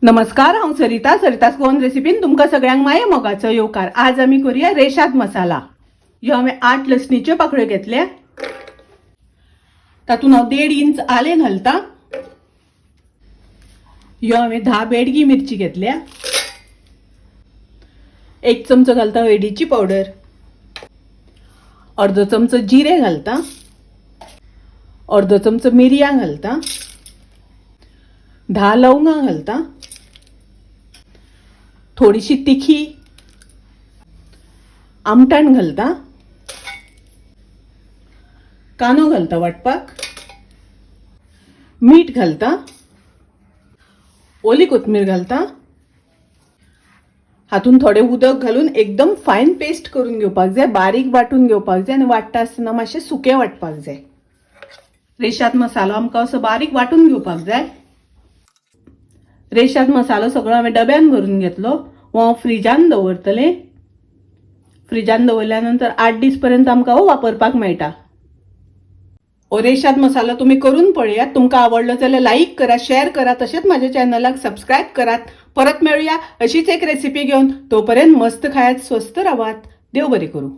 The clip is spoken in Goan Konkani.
नमस्कार, हांव सरिता. सरितास गोवन रेसिपीन तुमकां सगळ्यांक माये मोगाचो येवकार. आज आमी करूया रेशाद मसाला. ह्यो हांवें 8 लसणीच्यो पाकळ्यो घेतल्या. तातूंत हांव 1.5 इंच आलें घालता. ह्यो हांवें 10 बेडगी मिरची घेतल्या. 1 चमचो घालता हळदीची पावडर, अर्दो चमचो जिरें घालता, अर्दो चमचो मिरयां घालता, 10 लवंगां घालता, थोडीशी तिखी आमटाण घालता, कांदो घालता वांटपाक, मीठ घालता, ओली कोथमीर घालता. हातून थोडें उदक घालून एकदम फायन पेस्ट करून घेवपाक जाय, बारीक वांटून घेवपाक जाय आनी वांट्टा आसतना मातशें सुकें वांटपाक जाय. रेशाद मसालो आमकां असो बारीक वांटून घेवपाक जाय. रेशाद मसालो सगळो हांवें डब्यान भरून घेतलो. हो हांव फ्रिजान दवरतलें. फ्रिजान दवरल्या नंतर 8 दीस पर्यंत आमकां हो वापरपाक मेळटा. हो रेशाद मसालो तुमी करून पळयात. तुमकां आवडलो जाल्यार लायक करा, शेअर करा, तशेंच माझ्या चॅनलाक सबस्क्रायब करात. परत मेळुया अशीच एक रेसिपी घेवन. तोपर्यंत मस्त खायात, स्वस्थ रावात. देव बरें करूं.